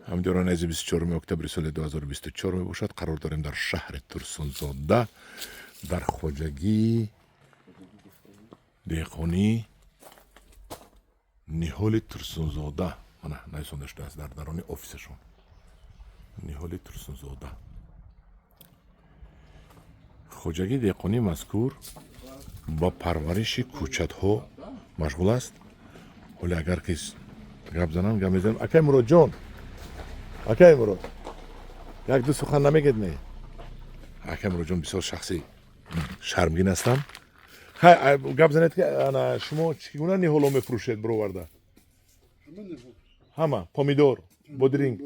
Ҳамдиёрони азиз, 24 октябри соли 2024 мебошад. Қарор дорем дар шаҳри Турсунзода, дар хоҷагии деҳқонии Ниҳоли Турсунзода. Мана, нависонда шудааст дар дарони офисашон: Ниҳоли Турсунзода. Хоҷагии деҳқонии мазкур ба парвариши кӯчатҳо машғул аст. Ҳоле агар ки гап занам, гап мезанам. Акай Муродҷон, акай Мурод, як ду сухан намегед? Не, акай Муродҷон бисёр шахси шармгин ҳастам. Хай, гап занед, ки ана шумо чӣ гуна ниҳоло мефурӯшед бироварда? Ҳама помидор, бодринг,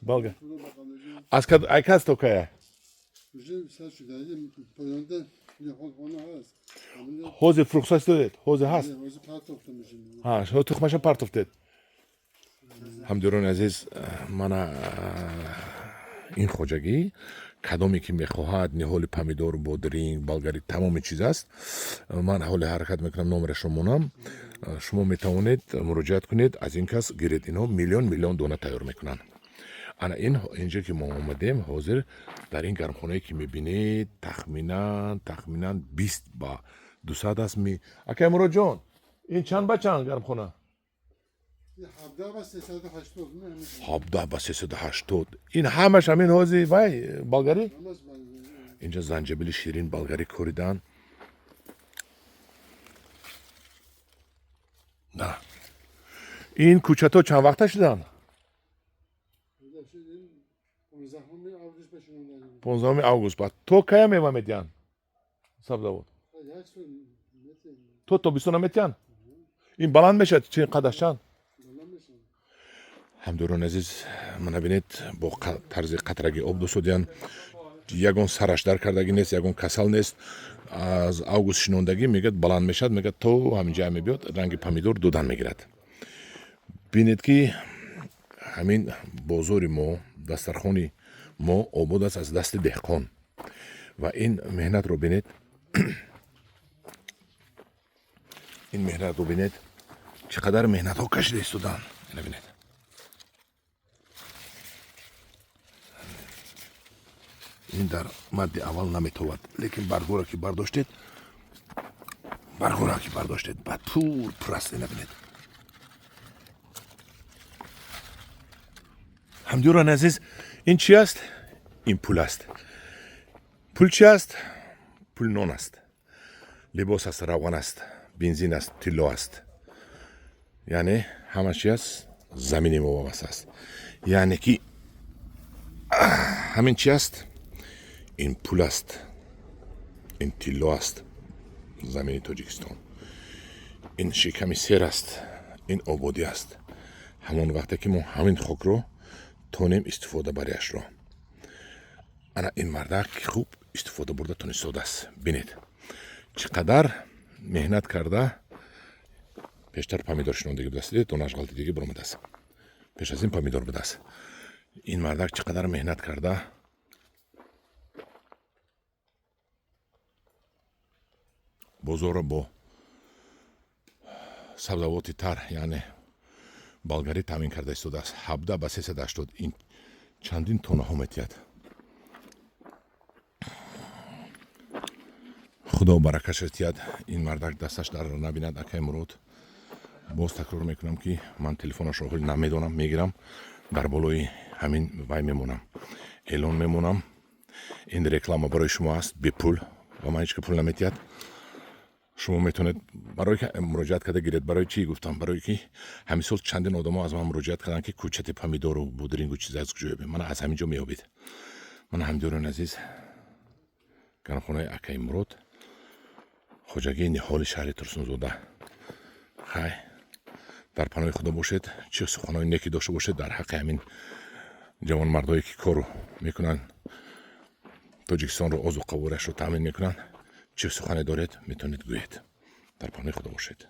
балга аз ай кас то кая? Ҳозир фурӯхта додед? Ҳозир ҳаст? Тухмаша партофтед. Ҳамдиёрони азиз, мана ин хоҷагӣ, кадоме ки мехоҳад ниҳоли помидор, бодринг, болгари, тамоми чиз аст. Ман ҳоле ҳаракат мекунам, номерашро монам, шумо метавонед муроҷиат кунед, аз ин кас гиред. Инҳо миллион миллион дона тайёр мекунанд. Ана ин инҷо ки мо омадем, ҳозир дар ин гармхонае ки мебинед, тахминан 20 ба 200 аст. Ми, акай Муродҷон, ин чанд ба чанд гармхона? 17 ба 380. Ин ҳамаш ҳамин ҳози вай болгарӣ. Инҷа занҷабили ширин, болгарӣ коридан. На, ин кӯчатҳо чанд вақта шуданд? 15 август. Баъд то кая мева медиҳанд сабзавот? То тобистона метиҳанд. Ин баланд мешавад? Чи қадаш чанд? Ҳамдӯрони азиз, мана бинед, бо тарзи қатраги об досодиянд. Ягон сараш дар кардагӣ нест, ягон касал нест. Аз август шинондагӣ, мегӯяд, баланд мешавад, мегӯяд, то ҳаминҷа мебиёд, ранги помидор додан мегирад. Бинед, ки ҳамин бозори мо, дастархони мо обод аст аз дасти деҳқон. Ва ин меҳнатро бинед, ин меҳнатро бинед, чӣ қадар меҳнатҳо кашида истоданд. Ина бинед. Ин дар мадди аввал наметовад, лекин баргора ки бардоштед, баргора ки бардоштед, ба пур пур аст. Ина бинед. Ҳамдиёрони азиз, ин чи аст? Ин пул аст. Пул чи аст? Пул нон аст, либос аст, равған аст, бензин аст, тилло аст, яъне ҳама чи аст, замини мо вобаста аст. Яъне ки ҳамин чи аст? Ин пул аст, ин тилло аст, замини Тоҷикистон. Ин шиками сер аст, ин ободӣ аст, ҳамон вақте ки мо ҳамин хокро тонем истифода барияшро. Ана ин мардак хуб истифода бурда тонистодааст. Бинед, чӣ қадар меҳнат карда. Пештар помидор шинондагӣ будааст, дидед, донаш ғалтидагӣ баромадааст. Пеш аз ин помидор будааст. Ин мардак чӣ қадар меҳнат карда, бозорро бо сабзавоти тар, яъне болгарӣ, таъмин карда истодааст. 17 ба 380, ин чандин тоннаҳо метиҳад. Худо баракаша тиҳад, ин мардак дасташ дарро набинад. Акай Мурод, боз такрор мекунам, ки ман телефонашро ҳол намедонам, мегирам, дар болои ҳамин вай мемонам, эълон мемонам. Ин реклама барои шумо аст, бепул, ва ман ҳеч ка пул наметиҳад. Шумо метавонед барои муроҷиат карда гиред. Барои чӣ гуфтам? Барое ки ҳамин сол чандин одамо аз ман муроҷиат карданд, ки кӯчати помидору бодрингу чиз аз куҷо ёбем. Мана, аз ҳамин ҷо меёбед. Мана, ҳамдиёрони азиз, гармхонаи акаи Мурод, хоҷагии Ниҳоли шаҳри Турсунзода. Хай, дар паноҳи Худо бошед. Чӣ суханҳои неки дошта бошед дар ҳаққи ҳамин ҷавонмардое, ки кору мекунанд, Тоҷикистонро озуқавориашро таъмин мекунанд, чӣ сухане доред, метавонед гӯед. Дар паноҳи Худо бошед.